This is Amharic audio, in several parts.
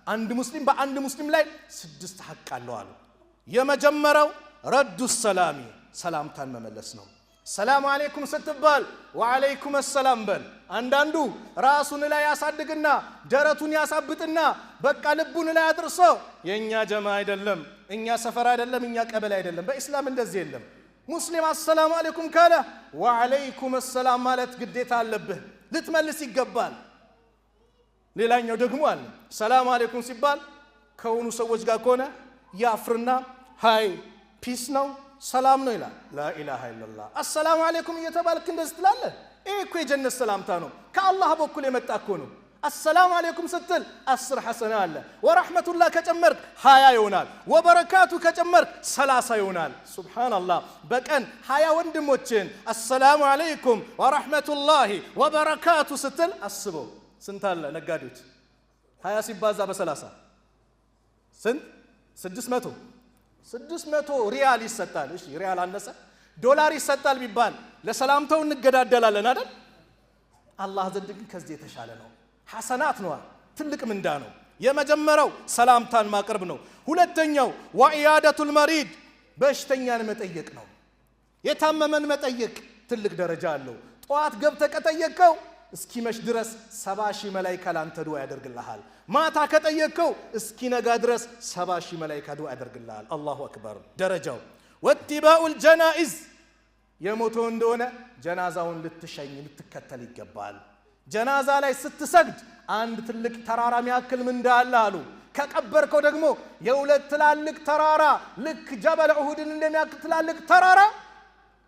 አንድ ሙስሊም በአንድ ሙስሊም ላይ ስድስት ሐቅ አለው አሉ። የመጀመሪያው رد السلام ሰላምታን መመለስ ነው። ሰላም አለይኩም ስትባል ወዓለይኩም ሰላም በል። አንዳንዱ ራሱን ላይ ያሳድግና ደረቱን ያሳብጥና በቃ ልቡን ላይ አድርሶ የእኛ ጀማ አይደለም፣ እኛ ሰፈር አይደለም፣ እኛ ቀበሌ አይደለም። በኢስላም እንደዚህ የለም። ሙስሊም አሰላሙ አለይኩም ካለ ወዓለይኩም ሰላም ማለት ግዴታ አለብህ፣ ልትመልስ ይገባል። ሌላኛው ደግሞ አለ፣ ሰላም አለይኩም ሲባል ከሆኑ ሰዎች ጋር ከሆነ ያፍርና hi peace ነው ሰላም ነው ይላል። لا إله إلا الله። አሰላሙ አለይኩም እየተባልክ እንደዚህ ትላለህ? ይህ እኮ የጀነት ሰላምታ ነው፣ ከአላህ በኩል የመጣ እኮ ነው። አሰላሙ አለይኩም ስትል 10 ሐሰና አለ። ወረሕመቱላህ ከጨመርክ 20 ይሆናል። ወበረካቱ ከጨመርክ 30 ይሆናል። ሱብሓነላህ። በቀን 20 ወንድሞችን አሰላሙ አለይኩም ወረሕመቱላሂ ወበረካቱ ስትል አስበው ስንት አለ ነጋዴዎች? 20 ሲባዛ በ30 ስንት? 600። 600 ሪያል ይሰጣል። እሺ ሪያል አነሰ፣ ዶላር ይሰጣል ቢባል ለሰላምታው እንገዳደላለን አይደል? አላህ ዘንድ ግን ከዚህ የተሻለ ነው። ሐሰናት ነዋ፣ ትልቅ ምንዳ ነው። የመጀመሪያው ሰላምታን ማቅረብ ነው። ሁለተኛው وعيادة المريض በሽተኛን መጠየቅ ነው። የታመመን መጠየቅ ትልቅ ደረጃ አለው። ጠዋት ገብተህ ከጠየቅከው እስኪመሽ ድረስ 70,000 መላይካ ላንተ ዱዓ ያደርግልሃል። ማታ ከጠየቅከው እስኪነጋ ድረስ 70,000 መላይካ ዱዓ ያደርግልሃል። الله أكبر ደረጃው። واتباع الجنائز የሞተው እንደሆነ ጀናዛውን ልትሸኝ ልትከተል ይገባል። ጀናዛ ላይ ስትሰግድ አንድ ትልቅ ተራራ ሚያክል ምንዳ አለ አሉ። ከቀበርከው ደግሞ የሁለት ትላልቅ ተራራ ልክ ጀበል ኡሁድን እንደሚያክል ትላልቅ ተራራ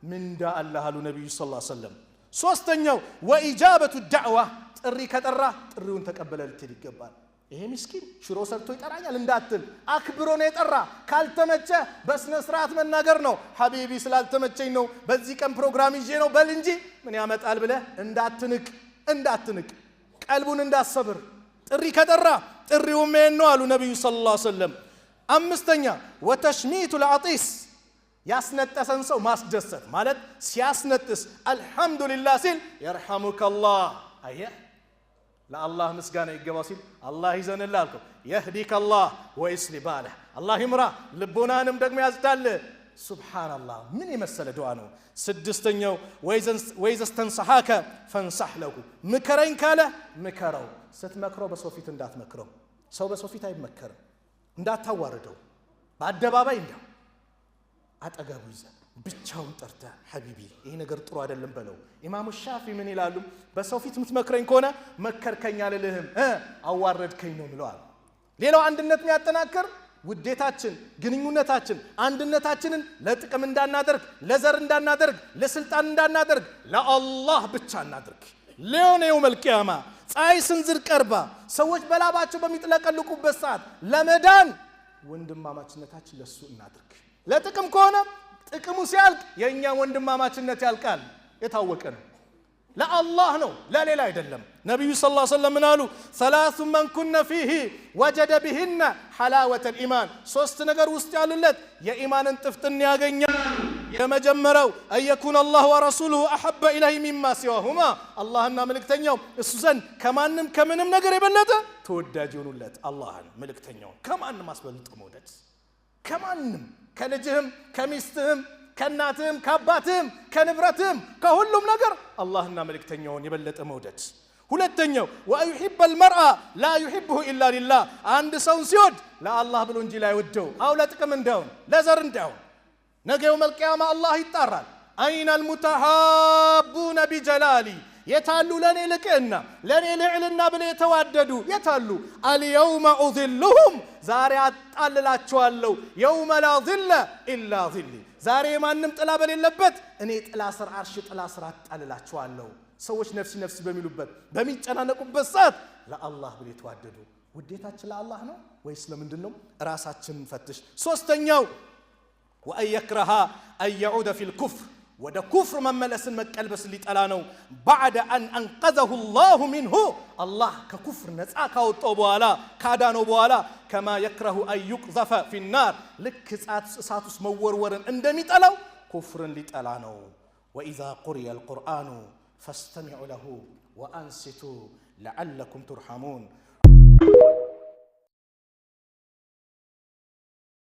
ምንዳ አለ አሉ ነቢዩ صلى الله عليه وسلم። ሶስተኛው وإجابة الدعوة ጥሪ ከጠራ ጥሪውን ተቀበለ ልትል ይገባል። ይሄ ምስኪን ሽሮ ሰርቶ ይጠራኛል እንዳትል፣ አክብሮ ነው የጠራ። ካልተመቸ በስነ ስርዓት መናገር ነው። حبيبي ስላልተመቸኝ ነው በዚህ ቀን ፕሮግራም ይዤ ነው በል እንጂ ምን ያመጣል ብለህ እንዳትንቅ እንዳትንቅ፣ ቀልቡን እንዳሰብር። ጥሪ ከጠራ ጥሪውም ይሄን ነው አሉ ነቢዩ صلى الله عليه وسلم። አምስተኛ وتشميت العاطس ያስነጠሰን ሰው ማስደሰት ማለት ሲያስነጥስ አልሐምዱሊላህ ሲል يرحمك الله፣ አየህ ለአላህ ምስጋና ይገባው ሲል አላህ ይዘንልህ አልከው። يهديك الله ويصلح بالك አላህ ይምራ ልቦናንም ደግሞ ያዝዳል። ሱብሓነላህ ምን የመሰለ ዱዓ ነው። ስድስተኛው وإذا استنصحك فانصح له ምከረኝ ካለ ምከረው። ስትመክረው በሰው ፊት እንዳትመክረው። ሰው በሰው ፊት አይመከርም። እንዳታዋርደው በአደባባይ እንዳው አጠገቡ ይዘህ ብቻውን ጠርተህ حبيبي ይሄ ነገር ጥሩ አይደለም በለው። ኢማሙ ሻፊ ምን ይላሉ? በሰው ፊት የምትመክረኝ ከሆነ መከርከኝ አልልህም አዋረድከኝ ነው ምለዋል። ሌላው አንድነት የሚያጠናክር ውዴታችን፣ ግንኙነታችን፣ አንድነታችንን ለጥቅም እንዳናደርግ፣ ለዘር እንዳናደርግ፣ ለስልጣን እንዳናደርግ፣ ለአላህ ብቻ እናድርግ። ሊሆነ يوم القيامة ፀሐይ ስንዝር ቀርባ ሰዎች በላባቸው በሚጥለቀልቁበት ሰዓት ለመዳን ወንድማማችነታችን ለሱ እናድርግ። ለጥቅም ከሆነ ጥቅሙ ሲያልቅ የእኛ ወንድማማችነት ያልቃል። የታወቀ ነው። ለአላህ ነው ለሌላ አይደለም። ነቢዩ صلى الله عليه وسلم ምን አሉ? ثلاث من كن فيه وجد بهن حلاوة الإيمان፣ ሶስት ነገር ውስጥ ያሉለት የኢማንን ጥፍጥን ያገኛል። የመጀመሪያው أن يكون الله ورسوله أحب إليه مما سواهما፣ አላህና መልእክተኛው እሱ ዘንድ ከማንም ከምንም ነገር የበለጠ ተወዳጅ ይሆኑለት። አላህን መልእክተኛውን ከማንም አስበልጦ መውደድ ከማንም ከልጅህም ከሚስትህም ከእናትህም ከአባትህም ከንብረትህም ከሁሉም ነገር አላህና መልእክተኛውን የበለጠ መውደድ። ሁለተኛው وأن يحب المرء لا يحبه إلا لله፣ አንድ ሰውን ሲወድ ለአላህ ብሎ እንጂ ላይወደው፣ አው ለጥቅም እንዳይሆን ለዘር እንዳይሆን። ነገ يوم القيامة አላህ ይጣራል። أين المتحابون بجلالي የታሉ ለእኔ ልቅና ለእኔ ልዕልና ብለው የተዋደዱ የታሉ? اليوم أظلهم ዛሬ አጣልላቸዋለሁ። يوم لا ظل إلا ظلي ዛሬ የማንም ጥላ በሌለበት እኔ ጥላ ስር አርሽ ጥላ ስር አጣልላቸዋለሁ። ሰዎች ነፍሲ ነፍሲ በሚሉበት በሚጨናነቁበት ሰዓት ለአላህ ብለው የተዋደዱ። ውዴታችን ለአላህ ነው ወይስ ለምንድን ነው? ራሳችንን ፈትሽ። ሶስተኛው وأن يكره أن يعود في الكفر ወደ ኩፍር መመለስን መቀልበስን ሊጠላ ነው። بعد أن أنقذه الله منه አላህ ከኩፍር ነፃ ካወጣው በኋላ ካዳነው በኋላ كما يكره أن يقذف في النار ልክ እሳት ውስጥ መወርወርን እንደሚጠላው ኩፍርን ሊጠላ ነው። وإذا قرئ القرآن فاستمعوا له وأنصتوا لعلكم ترحمون።